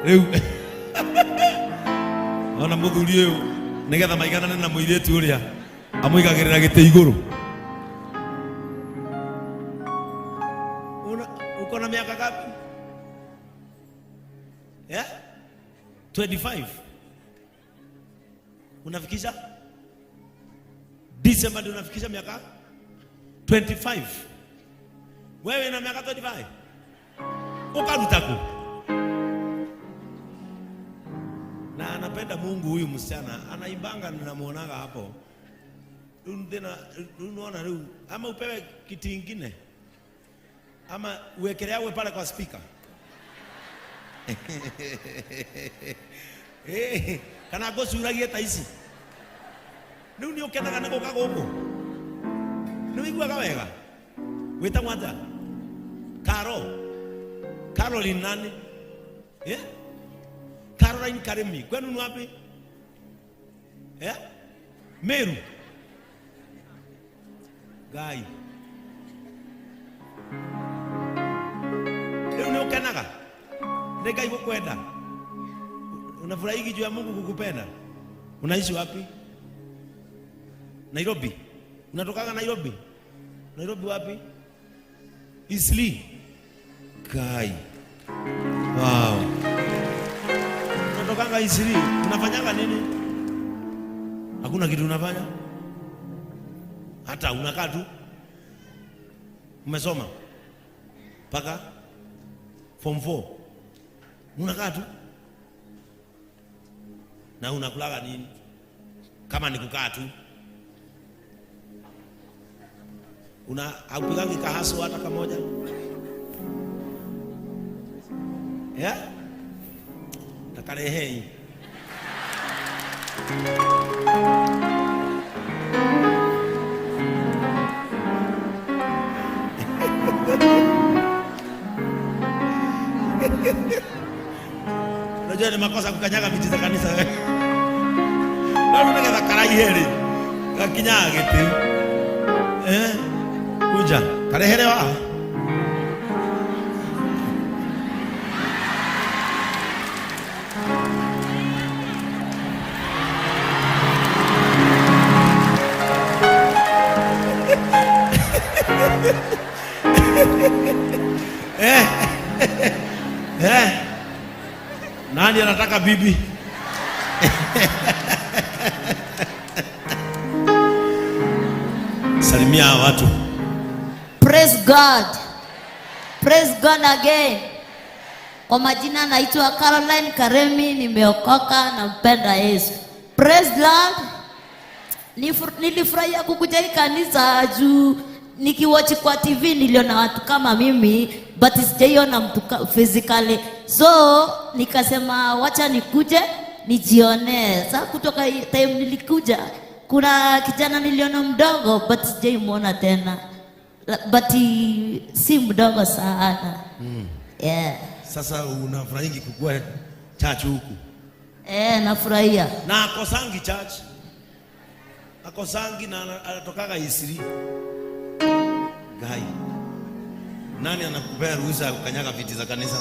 Rĩu ona mũthuri ũyũ nĩgetha maiganane na mũirĩtu ũrĩa amũigagĩrĩra gĩtĩ igũrũ. Uko na miaka ngapi? Yeah? 25. Unafikisha? December ndio unafikisha miaka 25. Wewe na miaka 25. Ukaruta ku. Na anapenda Mungu huyu msichana, anaimbanga ninamuonaga hapo. Tena unaona rĩu ama upewe kiti ingine ama uwekelewe pale kwa speaker. Eh, kana ngũcuragie ta ici. Rĩu nĩ ũkenaga nĩ gũka gũkũ? Nĩ ũiguaga wega? Wĩtagwo atĩa? Caro. Caroline nani? Eh? Caroline Karimi. Kwenu ni wapi? Eh? Meru. Ngai. Rĩu nĩ ũkenaga? Nĩ Ngai gũkwenda? Unafurahi juu ya Mungu kukupenda? Unaishi wapi? Nairobi. Unatokaga Nairobi? Nairobi wapi? Eastleigh. Kai. Wow. Unatokanga Eastleigh. Unafanyaga nini? Hakuna kitu unafanya? Hata unakaa tu. Umesoma mpaka form 4. Unakaa tu. Na unakulaga nini? Kama ni kukaa tu. Una haupigangi kahasu hata kamoja? Yeah? Takarehei. Unajua ni makosa kukanyaga viti za kanisa. Na nĩgetha karaihe rĩ gakinyaga gĩtĩ. Eh? Kuja, karehere wa. Eh. Eh. Nani anataka bibi? Salimia watu. Praise God. Praise God again. Kwa majina naitwa Caroline Karemi, nimeokoka na mpenda Yesu. Praise Lord. Nilifurahia kukuja hii kanisa juu nikiwatch kwa TV niliona watu kama mimi, but sijaiona mtu physically. So nikasema wacha nikuje nijionee. Sasa kutoka time nilikuja, kuna kijana niliona mdogo but sijaimuona tena. But si mdogo sana. Yeah. Sasa unafurahi kukua church huku? Eh, nafurahia. Na akosangi church. Akosangi na anatokaga Eastleigh. Gai. Nani anakupea ruhusa ya kukanyaga viti za kanisa?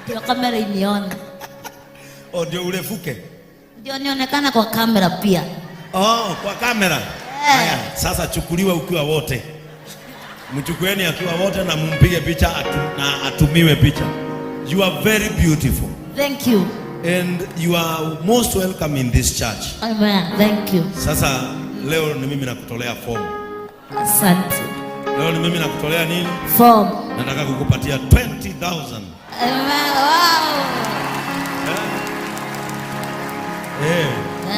Ndio kamera inione. Oh, ndio urefuke. Ndio nionekana kwa kamera pia. Oh, kwa kamera. Yeah. Haya, sasa chukuliwa ukiwa wote. Mchukueni akiwa wote na mumpige picha na atumiwe picha. You are very beautiful. Thank you. And you are most welcome in this church. Amen. Thank you. Sasa leo ni mimi nakutolea form. Asante. Leo ni mimi nakutolea nini? Form. Nataka kukupatia 20,000. Amen. Wow.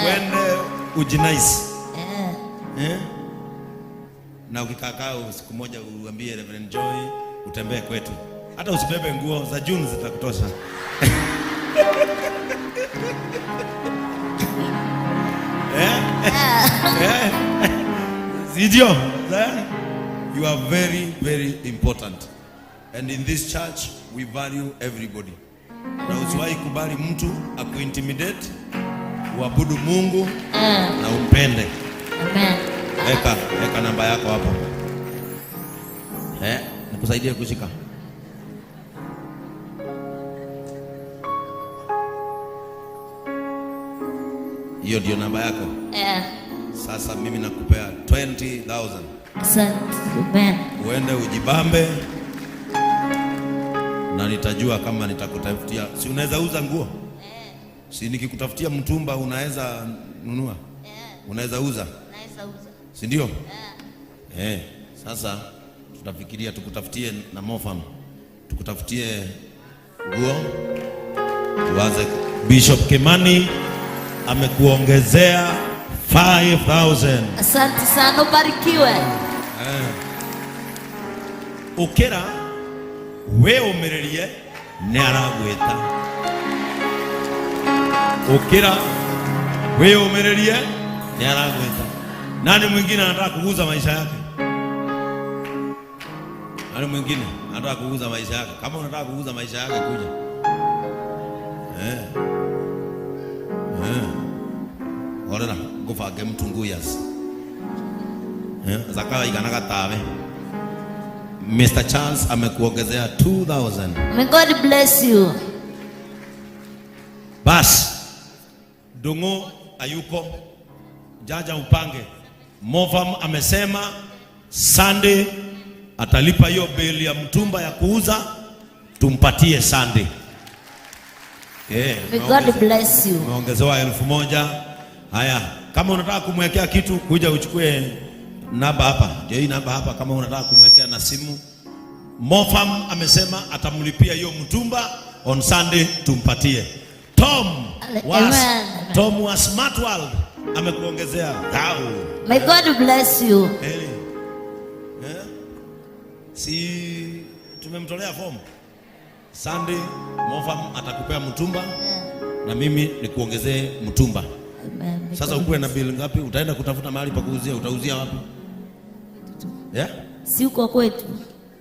Uende ujinice. Na ukikaa siku moja uambie Reverend Joy utembee kwetu. Hata usibebe nguo za June zitakutosha. Sidio? You are very, very important. And in this church we value everybody. Na usiwahi kubali mtu akuintimidate, uabudu Mungu na umpende. Amen. Weka namba yako hapo. Nikusaidie kushika. Hiyo ndio namba yako. Eh. Sasa mimi nakupea 20,000. Asante. Amen. Uende ujibambe na nitajua kama nitakutafutia. Si unaweza uza nguo? Si nikikutafutia mtumba unaweza nunua? Unaweza uza? Naweza uza. Si ndio? Eh, sasa tutafikiria tukutafutie na Mofam. Tukutafutie nguo. Uanze. Bishop Kimani amekuongezea 5000. Asante sana, ubarikiwe. Ukira wĩũmĩrĩrie nĩ aragwĩta. Ukira wĩũmĩrĩrie nĩ aragwĩta. Nani mwingine anataka kuguza maisha yake? Nani mwingine anataka kuguza maisha yake? Kama unataka kuguza maisha yake, kuja. Eh. Eh. Orera ngubange mtunguyas. Eh, zakawa igana tawe. Mr. Charles amekuongezea 2000. May God bless you. Bas. Dungu ayuko. Jaja upange. Movam amesema Sunday atalipa hiyo beli ya mtumba ya kuuza, tumpatie Sunday. May God bless you. Umeongezewa 1000. Haya, kama unataka kumwekea kitu kuja uchukue namba hapa. Ndio hii namba hapa, kama unataka kumwekea na simu. Mofam amesema atamlipia hiyo mtumba on Sunday, tumpatie. Amen. Tom wa Smart World amekuongezea thau. May God bless you. Eh. Eh? Si tumemtolea fomu. Sunday Mofam atakupea mtumba na mimi nikuongezee mtumba. Amen. Sasa ukuwe na bill ngapi? Utaenda kutafuta mahali pa kuuzia, utauzia wapi? Yeah? Si uko kwetu.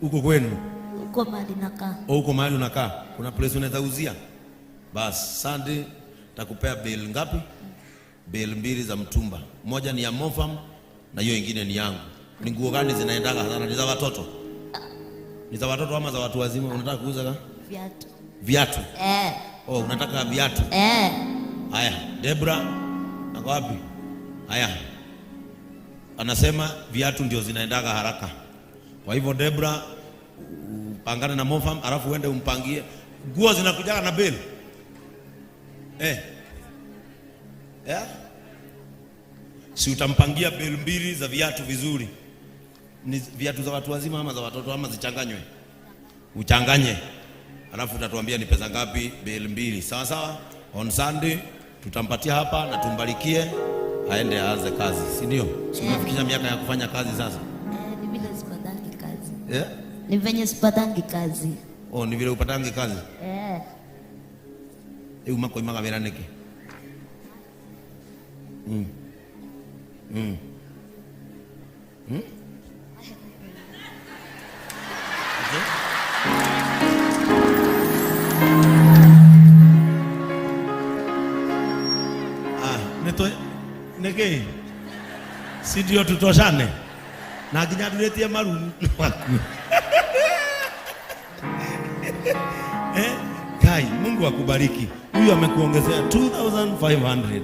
Uko kwenu? Uko mahali nakaa. Au uko mahali unakaa? Kuna place unaweza uzia? Bas, Sunday takupea bill ngapi? Bill mbili za mtumba. Moja ni ya Mofam na hiyo ingine ni yangu. Ni nguo gani zinaendaga sana? Ni za watoto? Ni za watoto ama za watu wazima? Unataka kuuza ka? Viatu. Viatu? Eh. Oh, unataka viatu? Eh. Haya, Debra ako wapi? Haya. Anasema viatu ndio zinaendaga haraka. Kwa hivyo Debra, upangane na Mofam alafu uende umpangie. Nguo zinakujaga na bill. Eh. Yeah? Si utampangia bill mbili za viatu vizuri. Ni viatu za watu wazima ama za watoto ama zichanganywe? Uchanganye. Alafu utatuambia ni pesa ngapi bill mbili. Sawa sawa? On Sunday tutampatia hapa na tumbarikie aende aanze kazi, si ndio? Si umefikisha miaka ya kufanya kazi sasa? Ni vile sipatangi kazi. Yeah? Ni venye sipatangi kazi. Oh, ni vile upatangi kazi? Eh. Umakoimaga wĩra nĩkĩ? Okay. Ah, nĩkĩ? Si ndio tutoshane? Na nginya ndurĩtie maru waku. Eh? Kai, Mungu akubariki. Huyu amekuongezea 2500.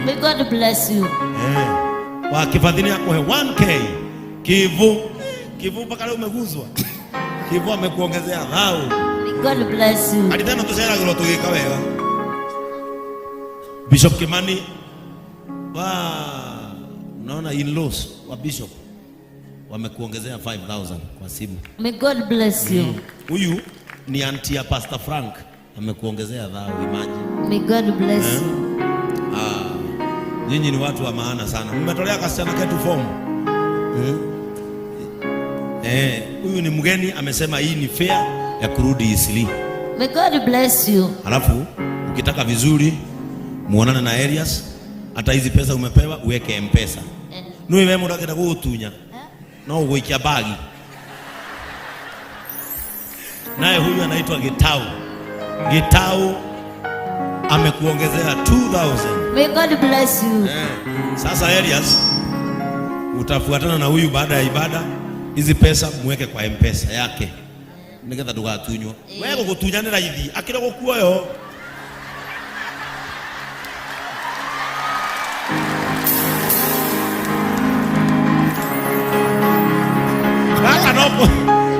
May God bless you. Eh. Wa kifadhili yako 1K. Kivu. Kivu mpaka leo umeguzwa. Kivu amekuongezea thau. May God bless you. Hadi tena tuceragĩrwo tũgĩka wega. Bishop Kimani wa naona in-laws wa Bishop wamekuongezea 5000 kwa simu. May God bless you. Huyu ni auntie ya Pastor Frank amekuongezea thau, imagine. May God bless you. Ah, nyinyi ni watu wa maana sana. Mmetolea kasichana ketu fomu. Huyu ni mgeni amesema hii ni fair ya kurudi Isli. May God bless you. Alafu ukitaka vizuri muonane na Elias, hata hizi pesa umepewa uweke M-Pesa. Nui wewe mudakenda gutunya. No ugoikia bagi. Naye huyu anaitwa Gitau. Gitau amekuongezea 2000. May God bless you. Sasa Elias utafuatana na huyu baada ya ibada. Hizi pesa muweke kwa M-Pesa yake. Nigetha ndugatunywo. Wewe gugutunya ni raithi, akira gukuoyo.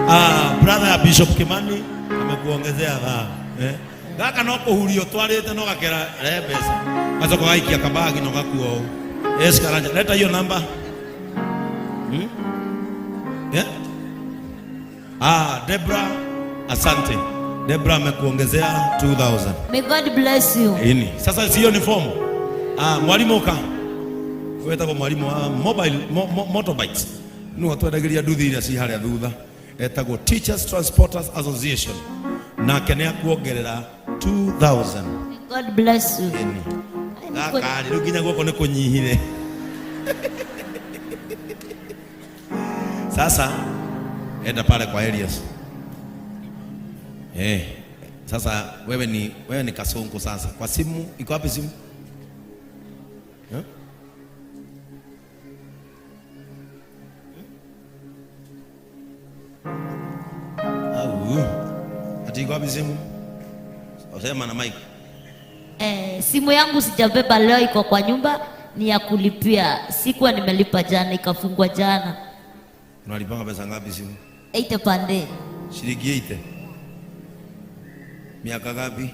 Ah, brother Bishop Kimani amekuongezea dhaa. Eh? Gaka no kuhurio twarite no gakera re mbeca. Gacoka gaikia kabagi no gakuo ũũ. Yes, Karanja. Leta hiyo namba. Hmm? Yeah? Ah, Debra, asante. Debra amekuongezea 2000. May God bless you. Ini. Sasa sio ni form. Ah, mwalimu uka. Wetagwo mwalimu wa mobile motorbikes. Nĩwe twendagĩria nduthi iria ci harĩa thutha. Etagwo Teachers Transporters Association. Nake nĩ akuongerera 2000. May God bless you. Ini. Gaka rĩu nginya guoko nĩ kũnyihire. Sasa enda pale kwa Elias. Eh, sasa wewe ni kasongo sasa. Kwa simu iko wapi simu? Eh? Au. Ati iko wapi simu? Usema na mic. Eh, simu yangu sijabeba leo, iko kwa nyumba, ni ya kulipia. Sikuwa nimelipa jana, ikafungwa jana. Unalipanga pesa ngapi simu? 8 pande. Shilingi 8. Miaka ngapi?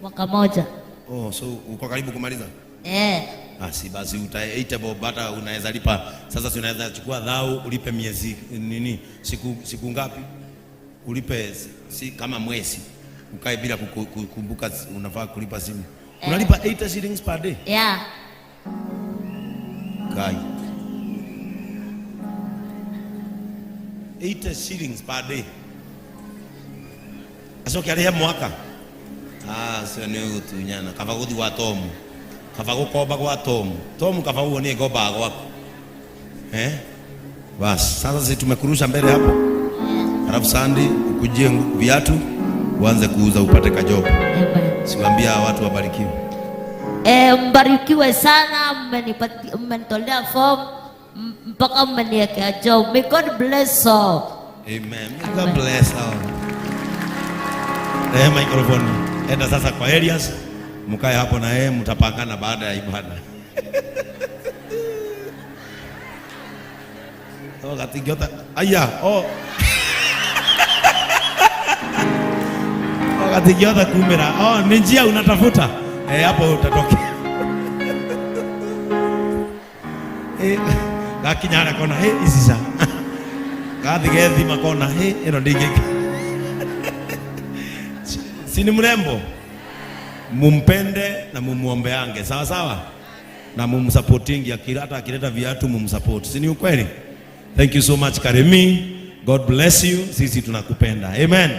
Mwaka moja. Oh, so uko karibu kumaliza? Eh. Ah, si basi utaita bob hata unaweza lipa. Sasa si unaweza chukua dhau ulipe miezi nini siku ngapi? Ulipe si kama mwezi. Ukae bila kukumbuka unafaa kulipa simu. Unalipa 80 shillings per day? Yeah. Kai. 80 shillings per day. Acoke arĩhe mwaka. Ah, cio nĩ gũtunyana. Kaba gũthiĩ gwa Tomu. Kaba gũkomba gwa Tomu. Tomu kaba ũguo niĩ ngombaga gwaku. Eh? Bas, sasa si tumekurusha mbele hapo. Alafu Sandy ukujie viatu uanze kuuza upate kajob. Amen. Siwaambia hawa watu wabarikiwe. Eh, mbarikiwe sana, mmenitolea form mpaka mmeniwekea job. May God bless all. Amen. May God bless all. Eh, microphone. Enda sasa kwa Elias. Mkae hapo na yeye mtapangana baada ya ibada. Oh, gatingiota. Aya, oh. Oh, gatingiota kumira. Oh, ni njia unatafuta. Eh, hapo utatokea. Eh, gakinya haria kona, eh, ici ca. Gathi gethima kona, eh, ĩno ndingĩka. Si ni mrembo? Mumpende na mumuombeange, sawa sawa? Na mumsupportingi, hata akileta viatu mumsupport. Si ni ukweli? Thank you so much Karemi. God bless you. Sisi tunakupenda. Amen.